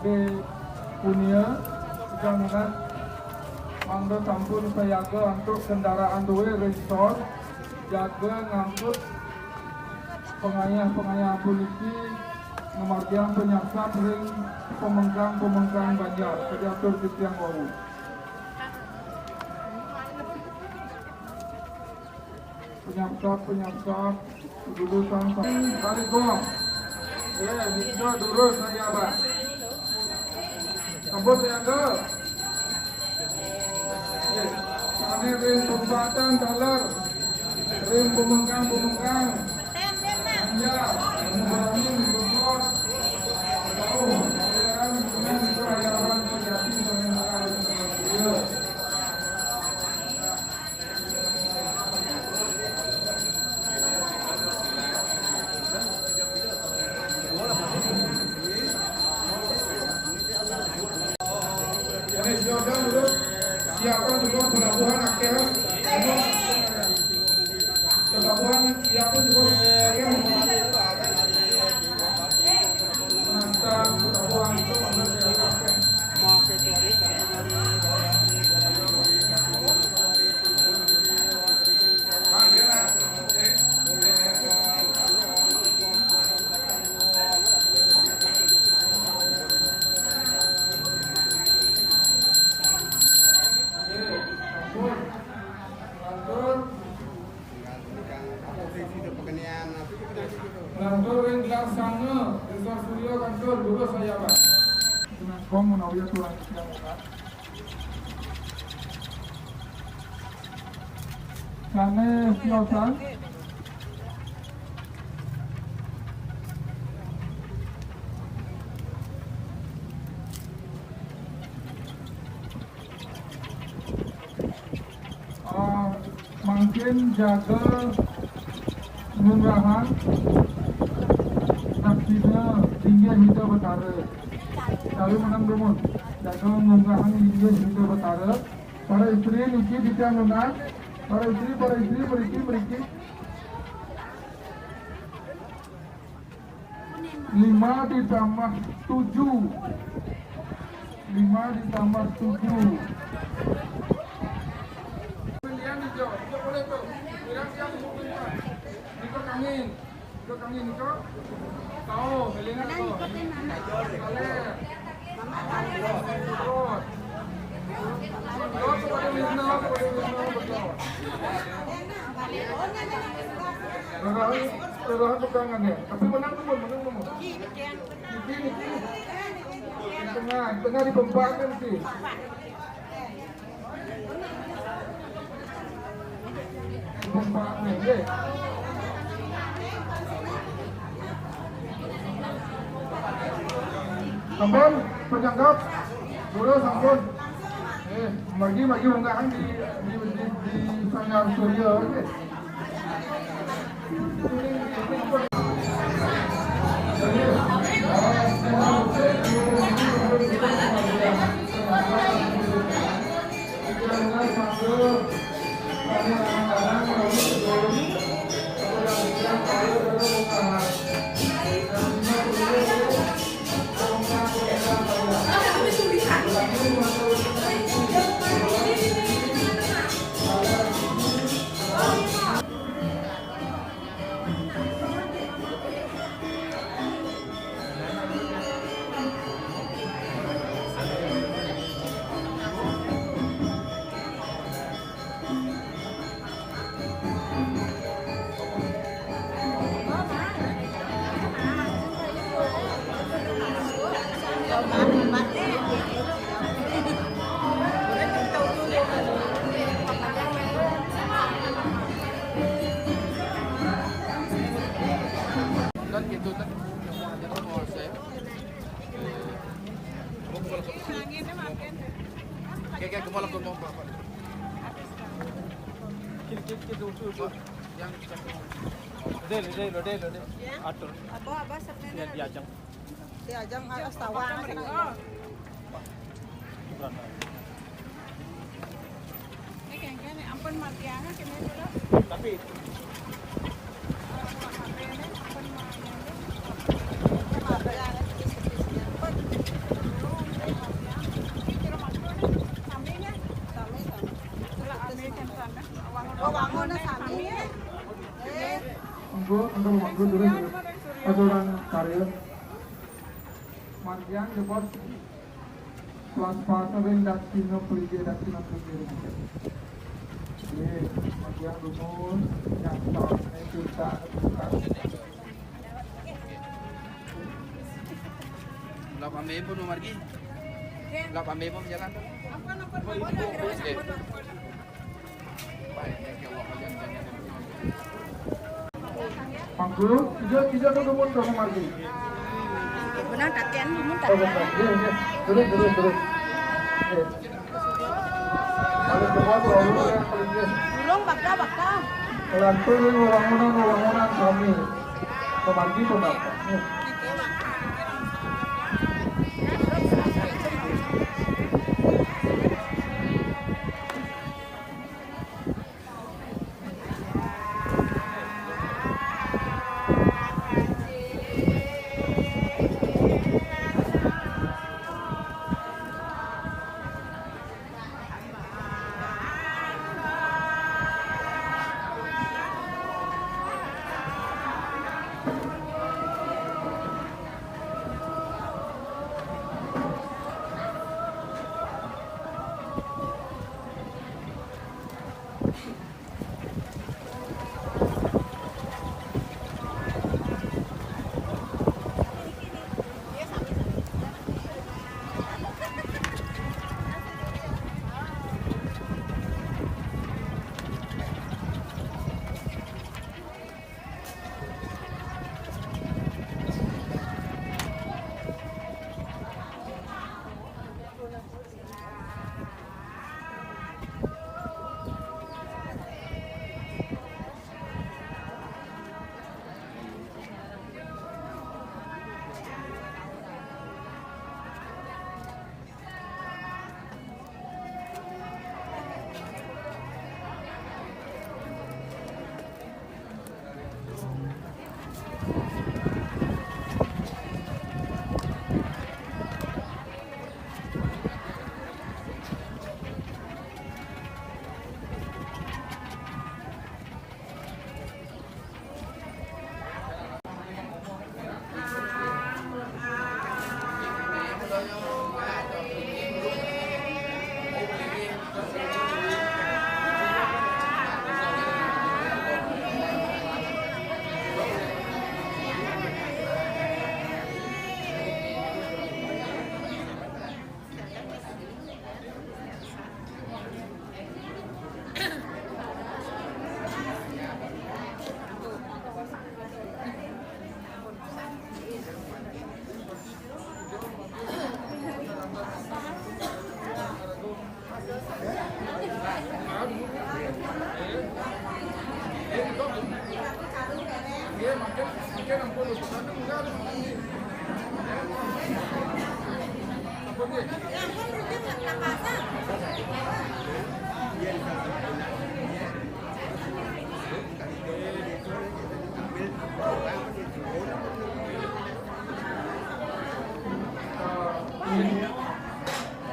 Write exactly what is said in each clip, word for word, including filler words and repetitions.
Punia, jangan mangda sampun sayaga antuk kendaraan duwe ring sor, jaga ngangkut pangayah-pangayah puniki ngamargiang panyapsap ring pamengkang-pamengkang banjar, kadi atur titiang wau. Panyapsap, panyapsap, lulusan sa-, tarik gong. Eh, bisa durus saja, Abah. Sampun sayaga. Eh, sane ring perempatan taler. Ring pamengkang-pamengkang. Iya, anu berani mikut. Tahu, kalian dengan itu ayaran sejati dengan. Siapa juga pelabuhan akhir? Pelabuhan siapa juga? Nasta pelabuhan itu mana siapa? Lantur ring Gelar Sanga, Desa Surya Kantur, lurus saya, Pak. Kong menawi aturan siang, Pak. Sane siosan. Ah, mangkin jaga ngunggahang daksina linggih Ida Betara. Tawi menang dumun, jaga ngunggahang linggih Ida Betara. Para istri niki titiang nunas, para istri, para istri, mriki, mriki. Lima ditambah tujuh. Lima ditambah tujuh. Pilihan hijau, hijau boleh tuh. Bilang siap untuk minta. Ikut angin. Ikut angin, ikut. Tahu, pilihan tuh. Boleh. Lurahan, lurahan pegangan ya. Tapi menang tuh, menang tuh. Niki, niki. Di tengah, di tengah di pembakan sih. Sampun, penyangkap. Dulu sampun. Eh, margi, margi unggahan di, di, di, di Sanggar Surya, oke. Atur. Apa, apa, sebenarnya? Di ajang. Di ajang, ah, setawa. Ini kayaknya nih, ampun, mati anak ini, Bro. Tapi. Ampun, mati anak. Ampun, mati anak. Mati anak, sedih-sedih. Ampun. Angkat rumah dulu, dulu, dulu. Ada orang karya. Margiang jebos kelas pasar yang datino pelige, datino pelige. Iya, margiang dulu, yang tahun ini kita, kita. Lah pambe pun margi. Lah pambe pun jalan. Oke. Mangku, ijo, ijo tuh dumun tuh margi. Benar, taken, dumun. Oh, taken. Iya, iya. Terus, terus, terus. Iya. Paling depan tuh, dulu yang paling, iya. Belum, bakal, bakal. Kelantur, bangunan, bangunan kami. Pemanggi tuh, Bapak. Iya.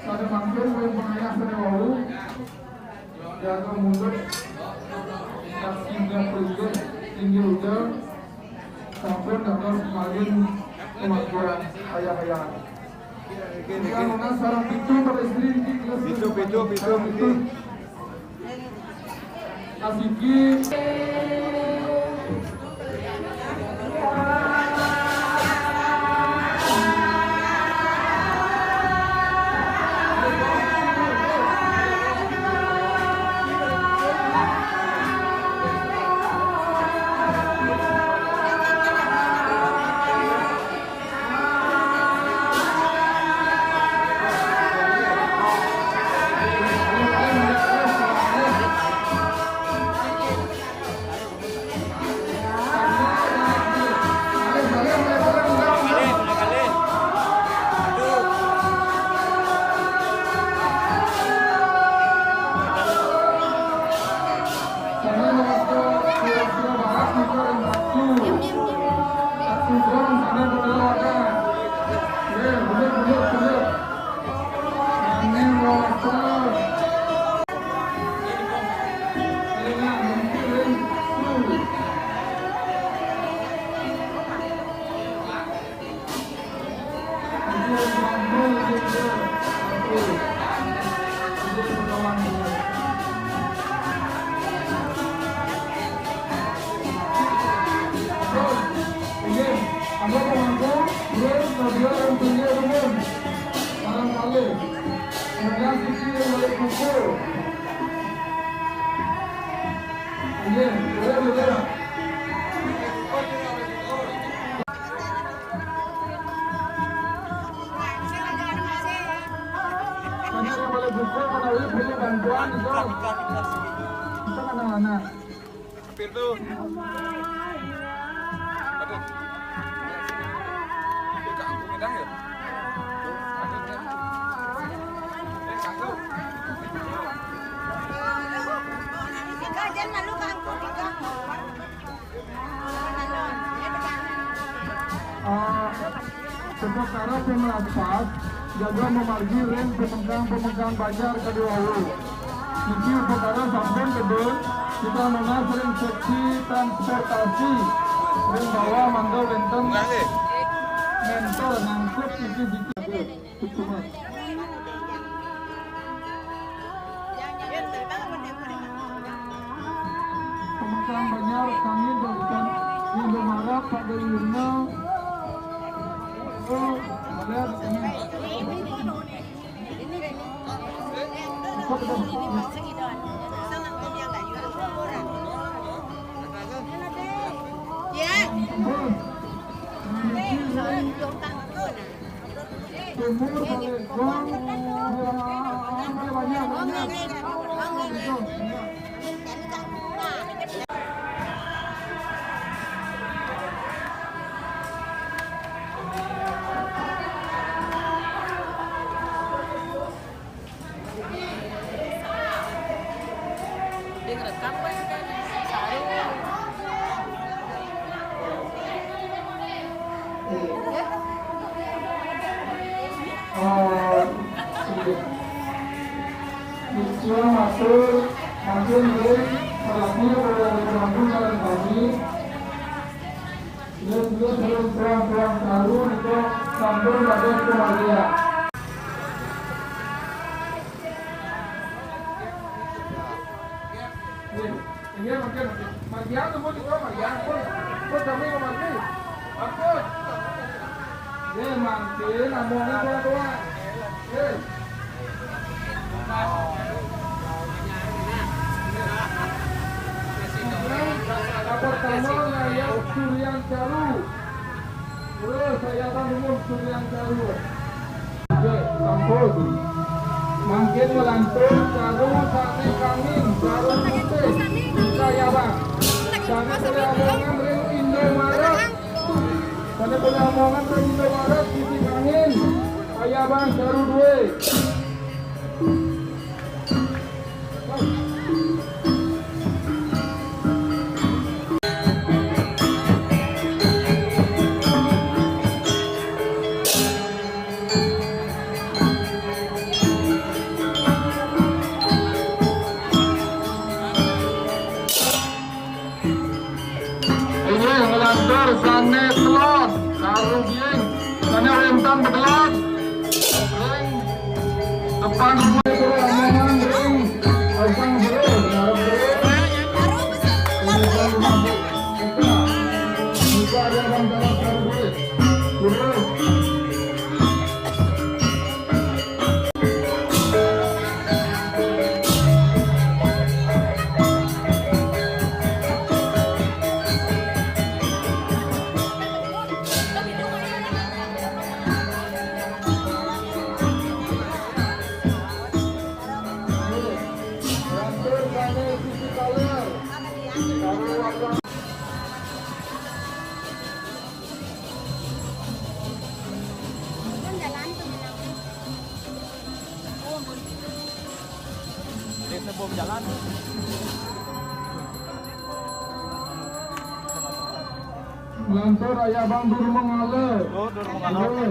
Sada mangkin, ulih pangayah sada wau, jaga mundur, saksi inggih pelinggih, inggih ujar, sampun dados malin kemampuan ayah-ayah. Tinggal lunas sareng pitu, para istri niki geus. Pitu, pitu, pitu, pitu. Asiki. Iya, iya, iya. Banyak yang boleh buku, melalui perlu bantuan itu. Itu anak-anak. Hampir tuh. Aduh. Tuh, Kak Angkung Midang ya? Tuh, aduh, ya. Eh, Kak Angkung. Ika, jangan malu, Kak Angkung Ika. Ah, perkara pemelapas jaga memargi ring pemengkang-pemengkang banjar kadua wau. Niki perkara sampun tedun, kita nunas ring seksi transportasi ring bawah mangga wenten mentor ngangkut niki. Pemakaran Banjar, kami dari Indomaret pada Yurna. Oh, ada di sini. Ya. Timur, balik, gong, ya, banyak, banyak. Dia ngerekam kan? Saru. Eh, iya. Islam atur, mungkin dia salahnya pada pengampun dalam kami. Dia, dia belum terang-terang tahu, itu sampai pada kebahagiaan. Iya, iya, mungkin, mungkin. Margian tuh, Bu, di bawah, Margian. Pun, pun, kami mau mandi. Ampun. Iya, mungkin, ngomongnya doang-doang. Iya. Yang pertama, Yayat Suryan Caru. Terus, Yayat Umum Suryan Caru. Oke, sampun. Mangkin nglantur Caru sané kangin, Caru putih, Kayabang. Sané polih omongan ring Indomaret. Sané polih omongan ring Indomaret, sisi kangin. Kayabang, Caru duwé. Inggih, nglantur sané telon, Caru Biying, sané wénten betelon. Ring depan rumah rombongan ring Pasang Jero, ngarep jero. Ring depan rumah Eka. Buka ada Bang Caru Biying. Terus. Ini sebelum jalan. Lantur aya Bang Dur Mengala. Oh, Dur Mengala. Iya.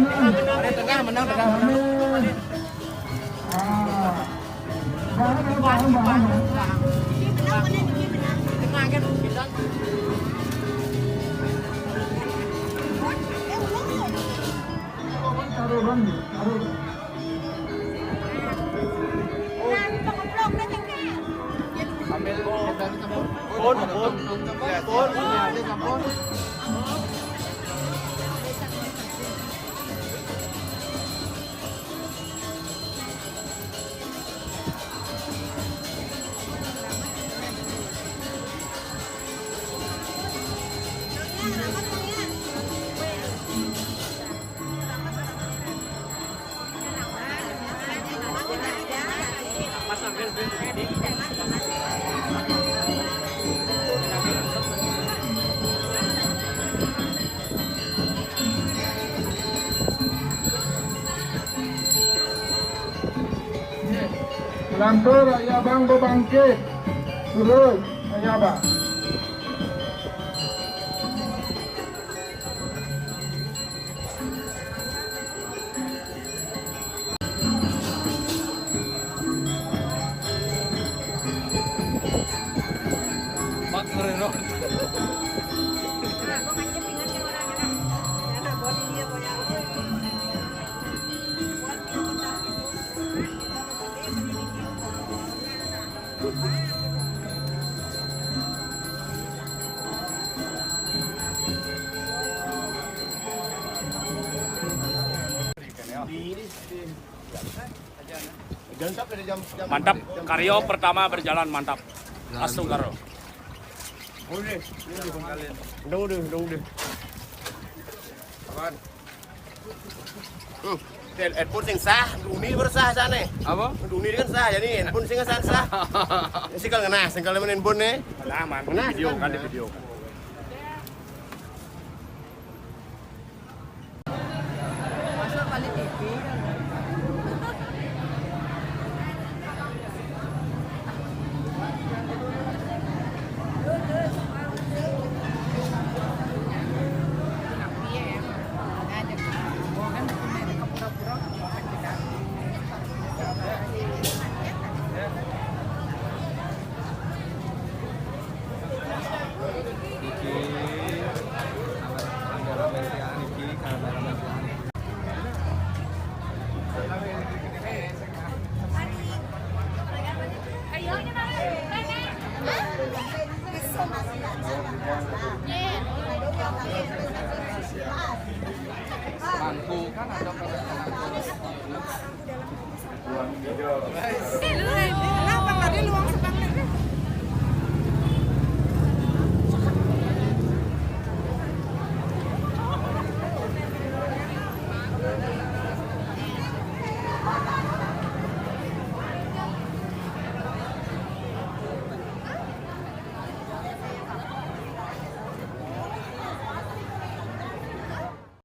Tengah menang, tengah menang. Ambil pun, pun, pun. Lantur, aya bang bebangkit. Turun, aya bang. Mak ngererok. Mantap, karyo pertama berjalan mantap. Astungkaro. Udah, udah, udah. Apaan? Hmm. Tel, handphone sing sah, duni bersah sana. Apa? Duni kan sah, jadi handphone sing sah sah. Si kalau ngena, sing kalau main handphone nih. Aman. Ngena. Video kan, di video kan. Masuk balik T V. Mangkuk kan ada.